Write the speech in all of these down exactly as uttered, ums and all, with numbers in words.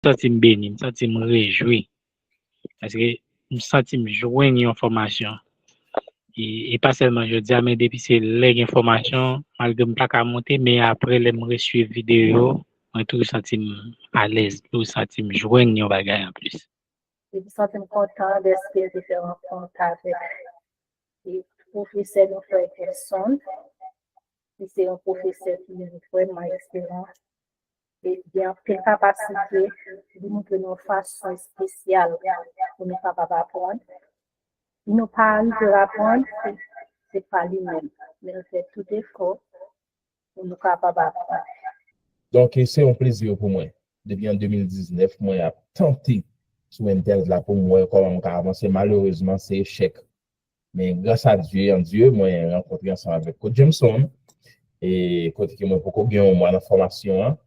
santi m beni, m santi m rejwi. Paske m santi m jwenn yon fòmasyon. E, e pa sèlman jodi a, men depi se lè gen fòmasyon, malgre m pa ka monte, men apre lè m reswiv videyo yo, mwen toujou santi m alèz, toujou santi m jwenn yon bagay anplis. E m santi m kontan dèske m te fè rankont avèk e pwofesè nou frè Gerson, ki se yon pwofesè ki vrèman esperan. E gen anpil kapasite, li montre nou yon fason espesyal pou nou kapab aprann. Si nou pa rive aprann, se, se pa li menm. Men l fè tout efò pou nou kapab aprann. Donk, se yon plezi pou mwen. Depi an de mil diznèf, mwen ap tante sou entènèt la pou m wè kòman m ka avanse. Malerezman, se echèk. Men gras a Dye, an Dye, mwen rankontre ansanm avèk Coach Jameson, e kote ke mwen poko gen yon mwa nan fòmasyon an.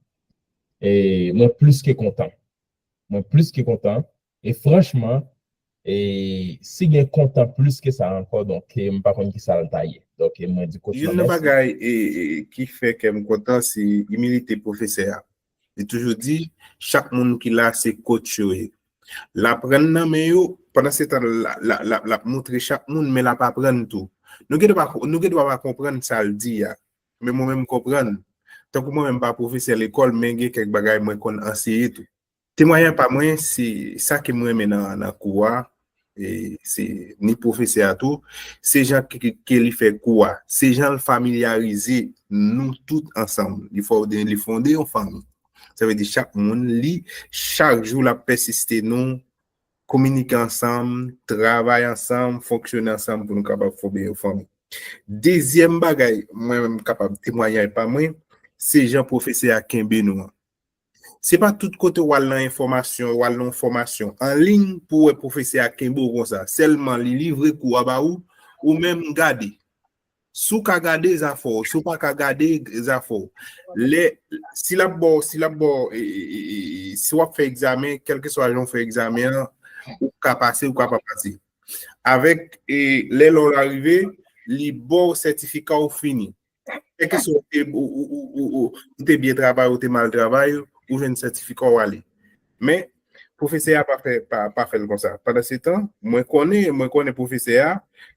E mwen plis ke kontan. Mwen plis ke kontan. E franchman, e si gen kontan plis ke sa ankò, donk, e m pa konn ki sa l ta ye. Donk, e mwen di Coach Youn nan Manès, bagay e, e, ki fè kè m kontan, se imilite pwofesè a. Li toujou di, chak moun ki la, se coach yo ye. L aprann nan men yo, pandan se tan, l, l, l, l ap montre chak moun, men l ap aprann tou. Nou gen dwa pa, nou gen dwa pa konprann sa l di a, men mwen menm m konprann. Tankou mwen menm m pa pwofesè lekòl, men gen kèk bagay mwen konn anseye tou. Temwayaj pa mwen, se sa ke mwen renmen nan, nan kou a, e se ni pwofesè a tou, se jan ke, ke, ke li fè kou a, se jan l familyarize nou tout ansanm. Li fè, li fonde yon fanmi. Sa vle di chak moun, li, chak jou, l ap pèsiste nou, kominike ansanm, travay ansanm, fonksyone ansanm pou nou kapab fòme yon fanmi. Dezyèm bagay, mwen menm kapab temwayaj pa mwen, se jan pwofesè a kenbe nou an. Se pa tout kote w al nan enfòmasyon, w al nan fòmasyon an liy pou w wè pwofesè a kenbe w konsa. Sèlman li livre kou a ba ou, ou menm gade. Si w ka gade, zafè w. Si w pa ka gade, zafè w. Lè, si l ap ba w, si l ap ba w, e, e, e, e, si w ap fè egzamen, kèlkeswa jan w fè egzamen an, ou ka pase, ou ka pa pase. Avèk, e, lè lè w la rive, li ba w sètifika w fini. Kèlkeswa ou te, ou, ou, ou, ou, ou, ou te byen travay, ou te mal travay, ou jwenn sètifika w ale. Men, pwofesè a pa fè, pa, pa fè l konsa. Pandan se tan, mwen konnen, mwen konnen pwofesè a,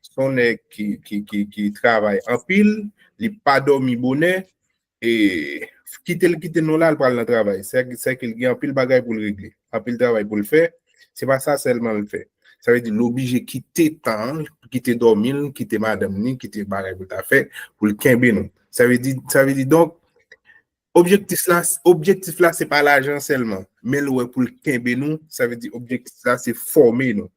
se yon nèg ki, ki, ki, ki travay anpil, li pa dòmi bonè, e kite l kite nou la, l pral nan travay. Sè, sè ke l gen anpil bagay pou l regle, anpil travay pou l fè. Se pa sa sèlman l fè. Sa vle di l oblije kite tan, kite dòmi l, kite madanm ni, kite bagay pou l ta fè, pou l kenbe nou. Sa vle di, sa vle di, donk, objektif la, objektif la, se pa lajan sèlman, men l wè pou l kenbe nou, sa vle di, objektif la, se fòme nou.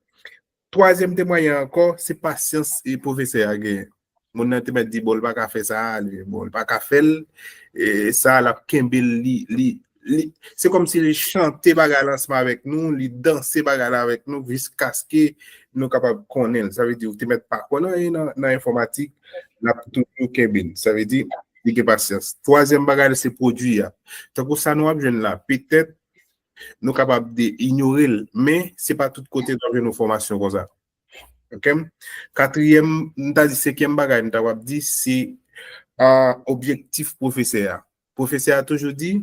Twazyèm temwayaj ankò, se pasyans e pwofesè a genyen. Moun nan te mèt di, bon, l pa ka fè sa, li, bon, l pa ka fè l, e sa, l ap kenbe l, li, li, li, se kòmsi li chante bagay la ansanm avèk nou, li danse bagay la avèk nou, jiskaske nou kapab konnen l. Sa vle di, ou te mèt pa konnen anyen nan, nan enfòmatik, l ap toujou kenbe l. Sa vle di, li gen pasyans. Twazyèm bagay la, se pwodui a. Tankou sa nou ap jwenn la, petèt, nou kapab de inyore l, men se pa tout kote nou ap jwenn yon fòmasyon konsa. Ok? Katriyèm, m ta di senkyèm bagay, m ta w ap di, se, ah, objektif pwofesè a. Pwofesè a toujou di,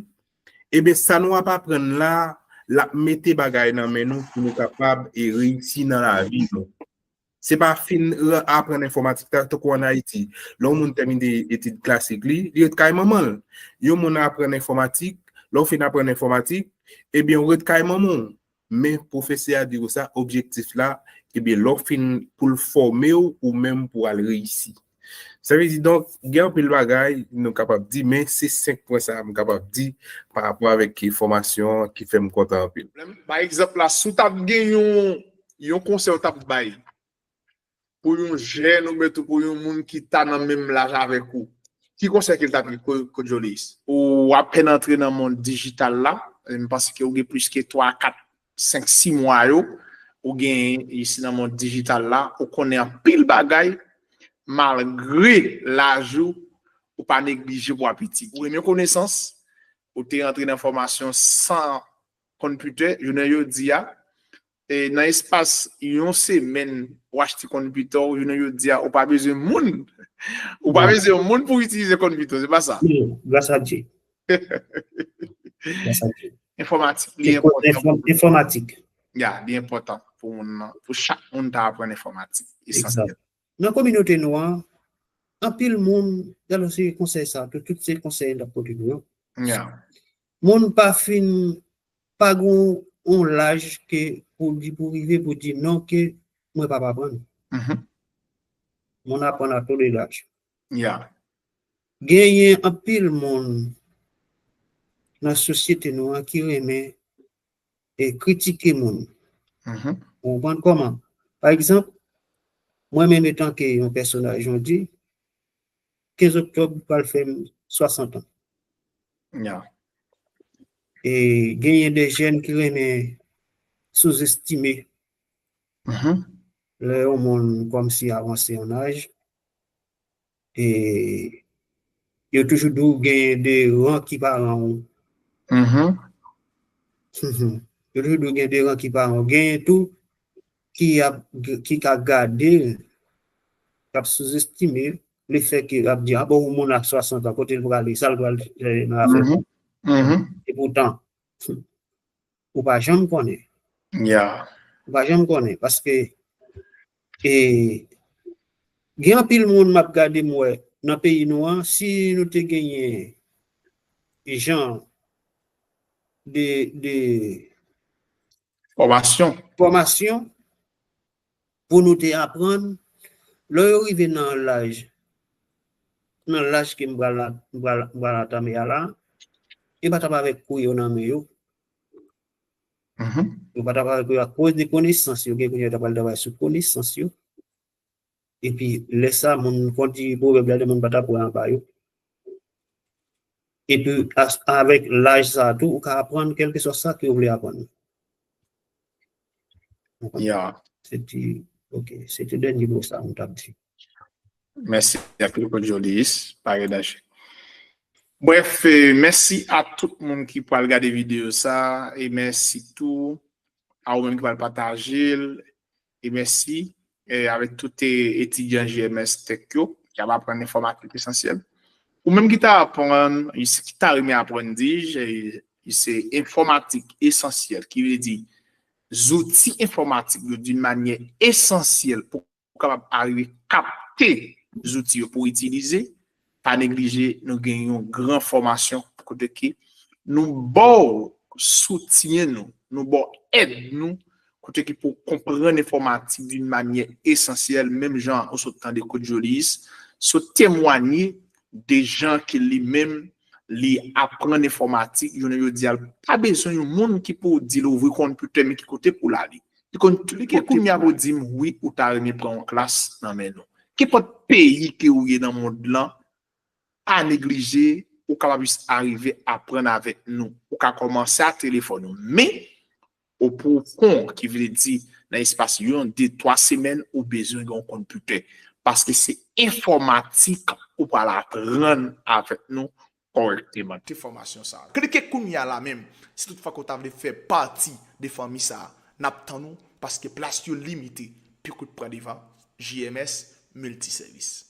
ebyen, sa nou ap aprann la, l ap mete bagay nan men nou pou nou kapab e reyisi nan lavi nou. Se pa fin ra-, aprann enfòmatik, ta-, tankou ann Ayiti. Lè yon moun tèmine etid klasik li, li ret kay manman l. Yon moun aprann enfòmatik, lè w fin aprann enfòmatik, ebyen, w ret kay manman w. Men pwofesè a di w sa, objektif la, ebyen, lè w fin pou l fòme w, ou menm pou w al reyisi. Sa vle di, donk, gen anpil bagay nou kapab di, men se senk pwen sa a m kapab di pa rapò avèk fòmasyon an ki fè m kontan anpil. Pa egzanp la, si w t ap gen yon, yon konsèy w t ap bay pou yon jèn oubyen tou pou yon moun ki ta nan menm laj avèk ou, ki konsèy ke l t ap gen, Ko-, Coach Jolis? Ou apèn antre nan mond dijital la, m panse ke ou gen plis ke twa, kat, senk, sis mwa yo, ou genyen isi nan mond dijital la, ou konnen anpil bagay, malgre laj ou, ou pa neglije pou w ap etidye. Ou renmen konesans, ou te rantre nan fòmasyon san konpitè, jounen jodi a, e nan espas yon semèn, ou achte konpitè w, jounen jodi a, ou pa bezwen moun, ou pa bezwen moun pou itilize konpitè, se pa sa? Wi, gras a Dye. Gras a Dye. enfòmatik, li enpòtan. Enfòmatik. Ya, li enpòtan pou moun nan, pou chak moun ta aprann enfòmatik. Esansyèl. Nan kominote nou an, anpil moun, gade se konsèy sa, tout, tout se konsèy n ap pote nou yo. Moun pa fin, pa gen yon laj ke pou di, pou rive, pou di non ke mwen pa aprann. Moun aprann a tou le laj. Genyen anpil moun nan sosyete nou an ki renmen e kritike moun. Ou konprann kòman? Pa egzanp, mwen menm etanke yon pèsonaj, yon di, kenz oktòb pral fè m swasant an. E genyen de jèn ki renmen souzestime lè yon moun kòmsi avanse an aj. E yo toujou di w genyen de ran ki pa ran w. Yo toujou di w gen de ran ki pa ran w. Genyen tou ki ap, ki ka gade l, k ap souzestime l, lefètke ap di, a bon, yon moun a swasant an, kote l prale, sa l pral fè nan afè. Epoutan, ou pa janm konnen. Ou pa janm konnen, paske e, gen anpil moun m ap gade m wè nan peyi nou an, si nou te genyen jan de, de fòmasyon. Fòmasyon pou nou te aprann, lè yo rive nan laj, nan laj ke m pral, m pral, m pral antame a la, yo pa t ap avèk kou yo nan men yo. Yo pa t ap avèk yo akoz de konesans yo gen kounye a, yo ta pral travay sou konesans yo. Epi lè sa, moun konn di pwovèb la, de moun pa t ap wè anba yo. Epi avèk laj sa tou, ou ka aprann kèlkeswa sa ke w vle aprann. Ya. Se ti, ok, se ti dènye mo sa m t ap di. Mèsi anpil, Kot Jolis, pa gen danje. Brèf, e, mèsi a tout moun ki pral gade videyo sa, e mèsi tou a ou menm ki pral pataje l, e mèsi, e, avèk tout, e, etidyan G M S Tech yo, ki ap aprann enfòmatik esansyèl. Ou menm ki ta aprann, ki ta renmen aprann, di, e, se enfòmatik esansyèl, ki vle di zouti enfòmatik yo d'une manière essentielle pou kapab arive kapte zouti yo pou itilize, pa neglije nou gen yon gran fòmasyon kote ke nou ba w soutyen nou, nou ba w èd nou, kote ke pou konprann enfòmatik d'une manière essentielle, menm jan ou sot tande Kot Jolis sot temwanye de jan ke li menm li aprann enfòmatik, jounen jodi a, l pa bezwen yon moun ki pou di l ouvri konpitè, men ki kote pou l ale. Li konn klike kounye a pou di m, wi, ou ta renmen pran yon klas nan men nou. Kenpòt peyi ke ou ye nan mond lan, pa neglije, ou kapab jis arive aprann avèk nou. Ou ka kòmanse a telefòn ou. Men, ou pou w pran, ki vle di, nan espas yon, de, twa semèn, ou bezwen gen yon konpitè. Paske se enfòmatik ou pral aprann avèk nou kòrèkteman. Te fòmasyon sa a. Klike kounye a la menm. Si toutfwa ke w ta vle fè pati de fanmi sa a, n ap tann ou paske plas yo limite. Pi kout pran devan, J M S Multiservice.